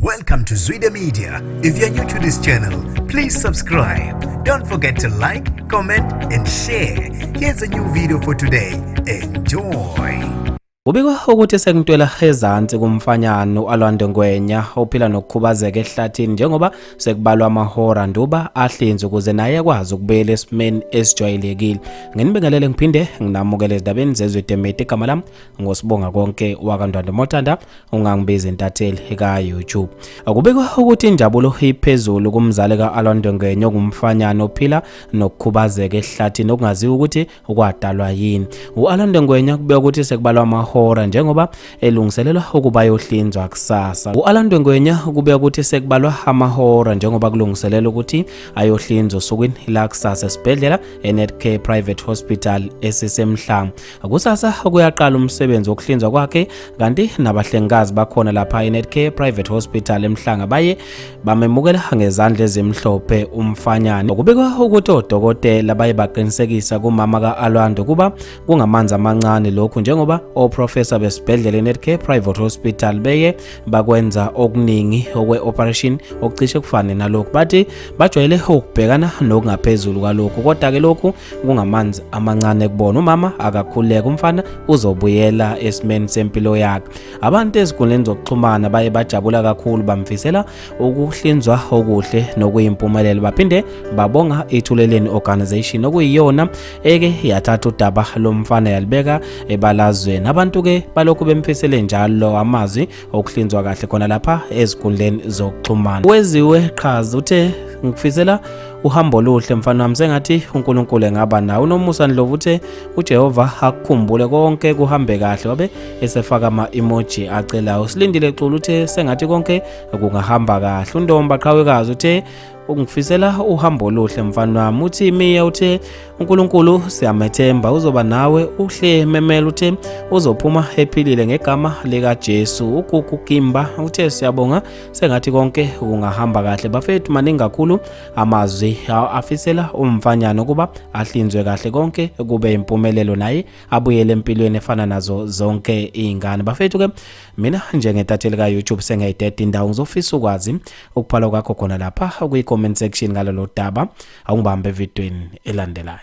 Welcome to Zwida Media. If you're new to this channel, please subscribe. Don't forget to like, comment, and share. Here's a new video for today. Enjoy. Kubikwa ukuthi sekuntwela ezansi kumfanyana u-Alwande Ngwenya ophila nokukhubazeka ehlathini njengoba sekubalwa amahora nduba ahlinzwe ukuze naye akwazi ukubuyela esimeni esijwayelekile. Nginibingelele ngiphinde nginamukele ezindabeni zezwe Media. Igama lami ngosibonga konke wakaNdwandwe Mothanda, ungangibiza intatheli ka-YouTube. Kubikwa ukuthi injabulo iphezulu kumzali ka-Alwande Ngwenya ongumfanyana ophila nokukhubazeka ehlathini okungaziwa ukuthi kwadalwa yini. U-Alwande Ngwenya kubikwa ukuthi sekubalwa amahora njengoba elungiselelwa ukuba ayohlinzwa kusasa. U-Alwande Ngwenya kubikwa ukuthi sekubalwa amahora njengoba kulungiselelwa ukuthi ayohlinzwa osukwini la kusasa esibhedlela eNetcare Private Hospital esisemhlanga. Kusasa kuyaqala umsebenzi wokuhlinzwa kwakhe, kanti nabahlengikazi bakhona lapha eNetcare Private Hospital eMhlanga baye bamemukela ngezandla ezimhlophe umfanyana. Kubikwa ukuthi odokotela baye baqinisekisa kumama ka-Alwande kuba kungamanzi amancane lokhu, njengoba oprofessor besibhedlela eNetcare Private Hospital beye bakwenza okuningi okwe-operation okucishe kufane nalokhu. Bathi bajwayele ukubhekana nokungaphezulu kwalokhu, kodwa-ke lokhu kungamanzi amancane kubona. Umama akakhululeka, umfana uzobuyela esimeni sempilo yakhe. Abantu ezinkundleni zokuxhumana baye bajabula kakhulu, bamfisela ukuhlinzwa okuhle nokuyimpumelelo, baphinde babonga iThuleleni Organization okuyiyona eke yathatha udaba lomfana yalibeka ebalazweni. Abantu-ke balokhu bemfisele njalo amazwi okuhlinzwa kahle khona lapha ezinkundleni zokuxhumana. Weziwe Qhaza uthe, "Ngikufisela uhambo oluhle mfana wami, sengathi uNkulunkulu engaba nawe." UNomusa Ndlovu uthe, "UJehova akukhumbule, konke kuhambe kahle," wabe esefaka ama-emoji acelayo. Silindile Xulu uthe, "Sengathi konke kungahamba kahle." UNdomba Qhawekazi uthe, "Ungifisela uhambo oluhle mfana wami." Uthi Miya uthe, "uNkulunkulu siyamethemba, uzoba nawe." Uhle Memela uthe, "Uzophuma ephilile ngegama likaJesu." Ugugu Gimba uthe, "Siyabonga, sengathi konke kungahamba kahle." Bafethu, maningi kakhulu amazwi afisela umfanyana ukuba ahlinzwe kahle, konke kube impumelelo, naye abuyele empilweni efana nazo zonke izingane. Bafethu ke, mina njengentatheli ka-YouTube sengiyayideda indawo. Ngizofisa ukwazi ukubhala kwakho khona lapha kwi-comment section ngalolo daba. Awungibambe evidweni elandelayo.